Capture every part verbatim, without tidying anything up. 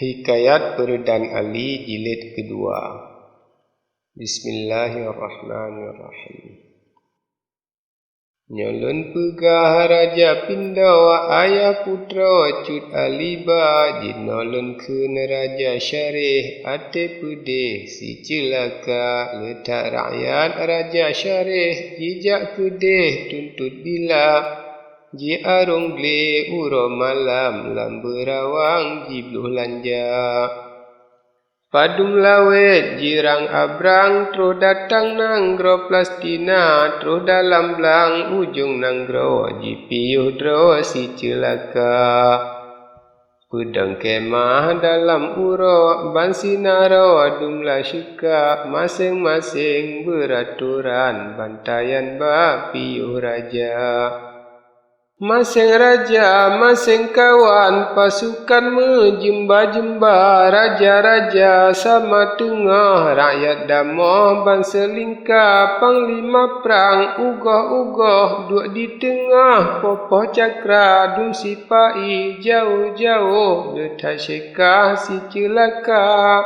Hikayat Peureudan Ali jilid keudua. Bismillahirrahmanirrahim. Nyoe lôn peugah Raja Pindo, ayah putroe Cut Ali Ba, jinoe lôn kheun Raja Syareh, até peudeh si ceulaka, leutak rakyat Raja Syareh, jijak keudeh tuntot bila, jiarong glé uroe malam lam beurawang jibloh lanja. Padum lawét jirang abrang, troh datang nanggroe Palestina, troh dalam blang ujong nanggroe, jipiôh droe si ceulaka. Peudong kemah dalam uroe, ban sinaroe dum laseuka, maséng-maséng beuratoran, bantayan bak piôh raja. Maséng raja, maséng kawan, pasukan meujimba-jimba, raja-raja sama teungoh, rakyat damoh ban seulingka, panglima prang ugoh-ugoh, duek di teungoh poh-poh cakra, dum sipa-i jaôh-jaôh, leutak syekah si ceulaka.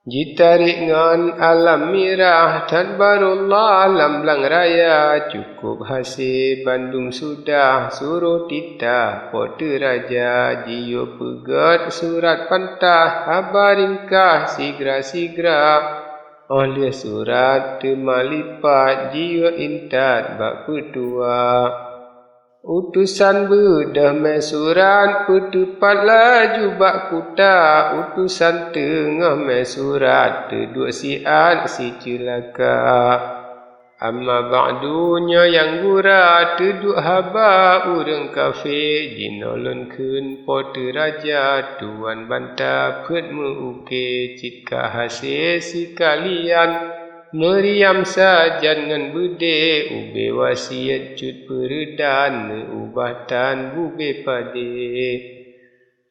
Jitarek ngon alam mirah, that barô Allah lam blang raya, cukôp hasé bandum sudah, suroh titah po teu raja, jiyue peugét surat pantah, haba ringkah sigra-sigra. Óh lheueh surat teuma lipat, jiyue intat bak peutua. Utosan beudôh mé surat, peuteupat laju bak kuta. Utosan teungoh mé surat, teuduek siat si ceulaka. Amma ba'du, nyoe nyang gura, teuduek haba ureuëng kafé, jinoe lôn kheun po teu raja, tuan banta peuet meu-uke, cit ka hasé sikalian. Meuriam sajan ngon beudé, ubé wasiet Cut Peureudan, neuubah tan bubé padé.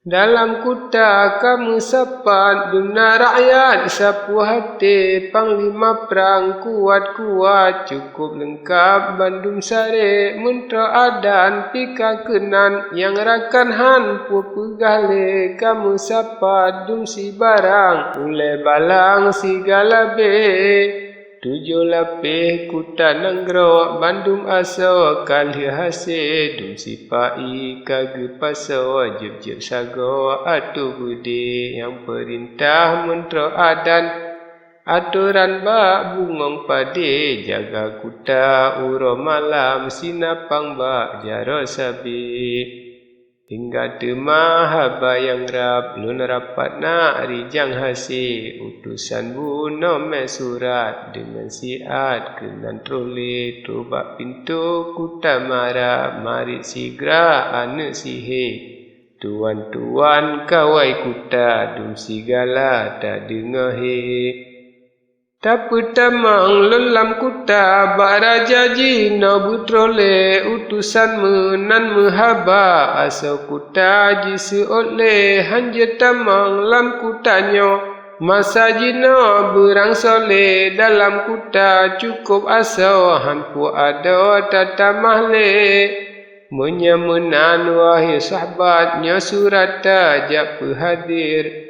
Dalam kuta ka meusapat, dum na rakyat sapeue até, panglima prang kuat-kuat, cukôp leungkab bandum saré, meuntroe adan pih ka keunan, nyang rakan han peue peugah lé, ka meusapat dum sibarang, ulée balang sigalabée. Tujoh lapéh kuta nanggroe, bandum asoe ka lheueh hasé, dum sipa-i ka geupasoe, jieb-jieb sagoe ateueh beudé, nyang peurintah meuntroe adan, atoran bak bungöng padé, jaga kuta uroe malam, sinapang bak jaroe sabé. Hingga teuma haba nyang rab lôn rapat na rijang hasé, utosan bunoe mé surat deungon siat keunan troh lé, troh bak pintoe kuta mara, marit sigra aneuëk sihé. Tuan-tuan kawai kuta, dum sigala tadeungoe hé. Tapeutamong lôn lam kuta, bak raja jinoe beutroh lé, utosan meunan meuhaba, asoe kuta jiseuôt lé, han jeuet tamong lam kuta nyoe. Masa jinoe beurangsoe lé, dalam kuta cukôp asoe, han peue adoe tatamah lé. Meunyoe meunan, wahé sahabat, nyoe surat tajak peuhadér.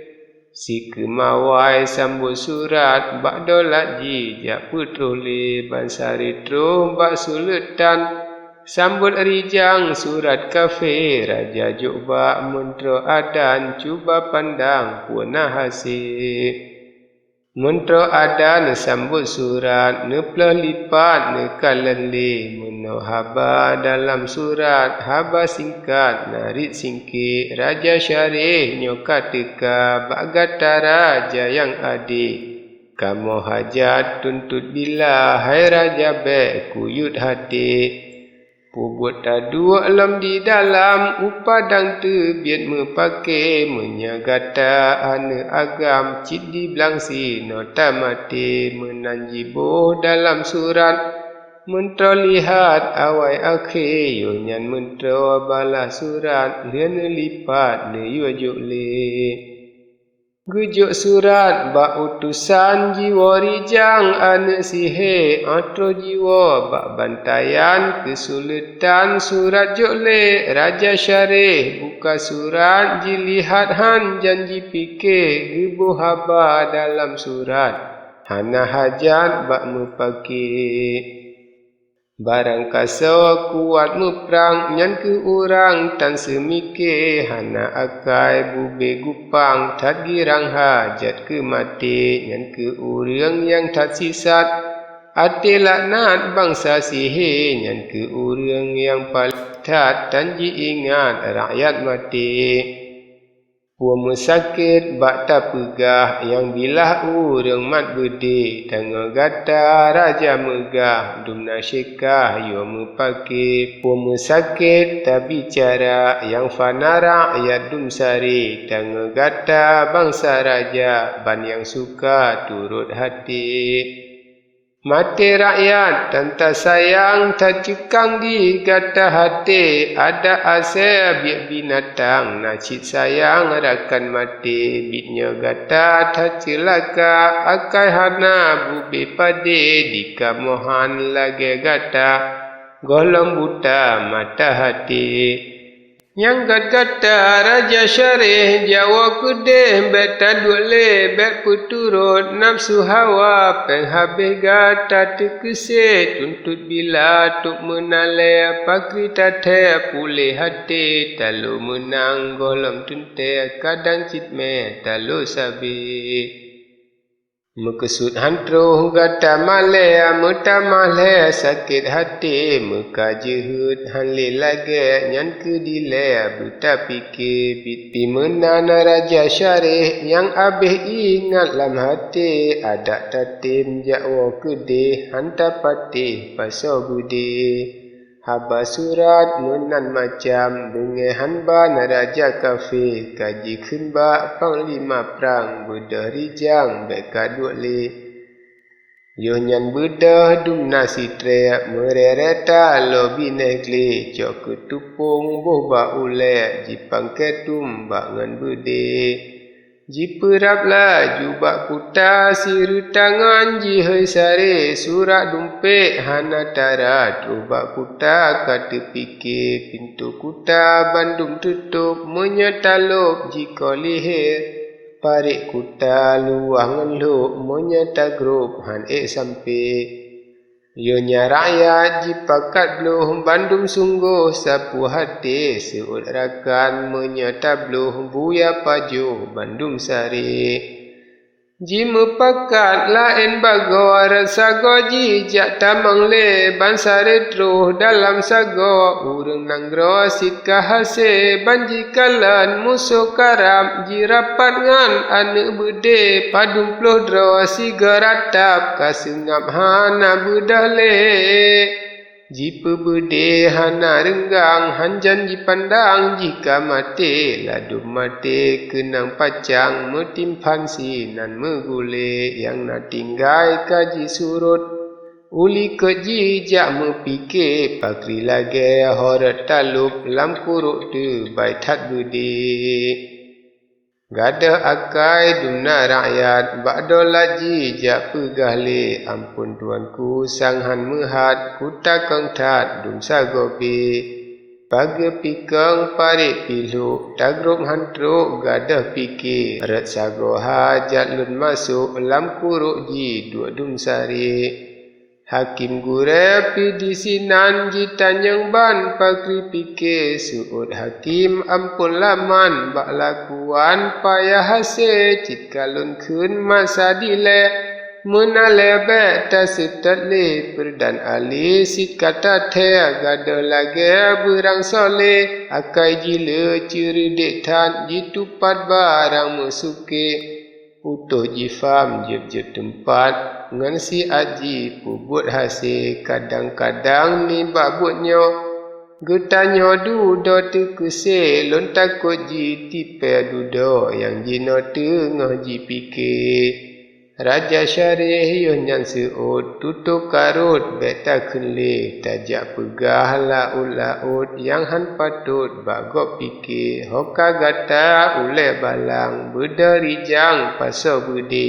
Sikeumawai sambot surat, bak dolat jijak peutroh lé, ban saré troh bak suleutan. Sambot rijang surat kafé, raja jok bak meuntroe adan, cuba pandang peue na hasé. Meuntroe adan sambot surat, neuploh lipat neukalon lé, meunoe haba dalam surat, haba singkat, narit singkét, Raja Syareh nyoe ka teuka, bak gata raja nyang adé. Kamoe hajat tuntot bila, hai raja bék kuyuet até. Peubuet taduek lom di dalam, u padang teubiet meupaké, meunyoe gata aneuëk agam, cit di blang sinoe tamaté, meunan jiboh dalam surat. Meuntroe lihat awai akhé, yoh nyan meuntroe balah surat, lheueh neulipat neuyue jok lé. Geujok surat bak utosan jiwoe rijang aneuëk sihé, óh troh jiwoe bak bantayan keusuleutan surat jok lé. Raja Syareh buka surat jilihat han jan jipike, geuboh haba dalam surat hana hajat bak meupake. Barang kasoe kuat meuprang nyan kheueh urang tan seumike, hana akai bube gupang that girang hajat keu maté, nyan kheueh ureuëng nyang that sisat até laknat bansa sihé, nyan kheueh ureuëng nyang paleng that tan jiingat rakyat maté. Peue meusakét bak tapeugah nyang bilah ureuëng mat beudé, tangoe gata raja meugah dum na syekah yoe meupake. Peue meusakét tabicara nyang fana rakyat dum sari, tangoe gata bansa raja ban nyang suka turot haté. Maté rakyat tan tasayang, taceukang di gata haté, adak asée biet binatang na cit sayang rakan maté. Biet nyoe gata taceulaka, akai hana bube padé dikamohan lagée gata gohlom buta mata haté. Nyang gata raja Syareh jawoe keudeh, bék taduek lé bék peuturot nafeusu hawa, péng habéh gata teukeusé tuntot bila tôb meunalée, pakri tathée puléh haté talo meunang gohlom teuntée, kadang cit mé talo sabé. Meukeusut han troh gata malée, meutamah lé sakét haté, meuka jeuhet han lé lagée nyan kheueh dilée. Beutapike biet pi meunan raja Syareh nyang abéh ingat lam haté, adak tatem jak woe keudeh han tapatéh pasoe beudé. Haba surat meunan macam, beungéh han ban raja kafé, ka jikheun bak panglima prang, beudôh rijang bék kaduek lé. Yoh nyan beudôh dum na sitrek, meurere talo binéh glé, cok keu tupông boh bak ulée, jipangke tumbak ngon beudé. Jipeurab laju bak kuta, sireutangan jihôi saré, surat dumpék hana tara. Troh bak kuta ka teupike, pintoe kuta bandum teutôb, meunyoe talôb jikoh lihé. Parék kuta luwah ngon lhôk, meunyoe tagrob han ék sampé. Yoh nyan rakyat jipakat bloh bandum sunggoh, sapeue haté seuôt rakan, meunyoe tabloh buya pajoh bandum saré. Jimeupakat laén bagoe, rot sagoe jijak tamong lé, ban saré troh dalam sagoe. Ureuëng nanggroe cit ka hasé ban jikalon, musoh karab jirapat ngon aneuëk beudé, padum ploh droe sigoe ratap ka seungab hana beudôh lé. Jipeubeudé hana reunggang, hanjan jipandang jih ka maté, ladôm maté keunong pacang meutimphan sinan meugulé, nyang na tinggai ka jisurot. Ulikot jijak meupike, pakri lagée horot talôb lam kurok teubai that beudé. Gadôh akai dumna rakyat, bak dolat jijak peugah lé, "Amphon tuanku, sang han meuhat, kutakong that dum sagoe bé. Pageue pikong parék pihlôk, tagrob han trok gadôh pike, rot sagoe hajat lôn masôk, lam kurok jiduek dum saré." Hakém gurée pi disinan jitanyong ban pakri pike, seuôt hakém amphon laman bak lakuan payah hasé cit ka lôn kheun masa dilée. Meunalée bék taseutôt lé peureudan alé cit ka tathée gadôh lagée beurang soleh, akai jih le ceureudek that jitupat barang meusuke. Utôh jifam jeueb-jeueb teumpat, ngon siat jipeubuet hasé, kadang-kadang nibak buet nyoe. Geutanyoe dudoe teukeusé, lôn takot jitipée dudoe nyang jinoe teungoh jipike. Raja Syareh yoh nyan seuôt, tutoe karot bék takheun lé, tajak peugah laôt-laôt nyang hán patot bak gob pike. Ho ka gata ulée balang, beudôh rijang pasoe beudé.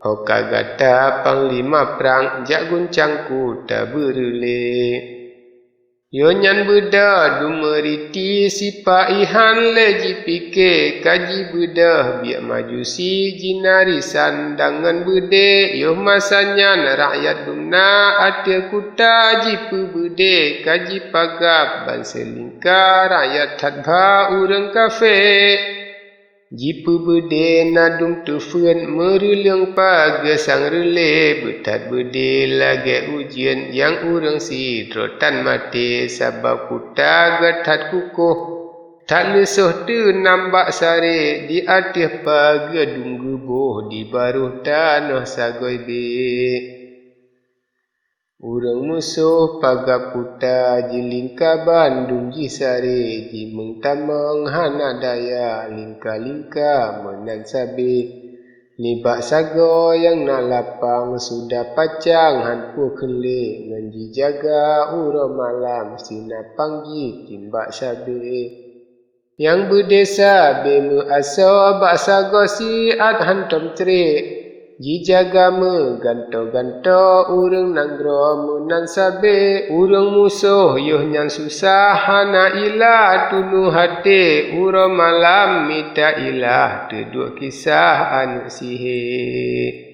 Ho ka gata panglima prang, jak guncang kuta beureulée. Yoh nyan beudôh dum meuriti, sipa-i hán lé jipike, ka jibeudôh biek majusi, jinari sandangan beudé. Yoh masa nyan rakyat dum na ateueh kuta jipeubeudé, ka jipagab ban seulingka rakyat that ba ureuëng kafé. Jipeubeudé na dum teufeuet, meureuleueng pageue sang reulée, beuthat beudé lagée ujeuen nyang ureuëng sidroe tan maté, sabab kuta geuthat kukoh. That leusôh teunam bak saré, di ateueh pageue dum geuboh, di barôh tanoh sagoe bék. Ureuëng musoh pagab kuta, jilingka bandum jih saré, jimeueng tamong hana daya, lingka-lingka meunan sabé. Nibak sagoe nyang na lapang, sudah pacang hán peue kheun lé, ngon jijaga uroe malam, sinapang jitimbak sabé. Nyang beudé sabé meuasoe, bak sagoe siat hántom treb. Jijaga meugantoe-gantoe ureuëng nanggroe meunan sabé. Ureuëng musoh yoh nyan susah, hana ilah tunoh até. Uroe malam mita ilah, teuduek kisah aneuëk sihé.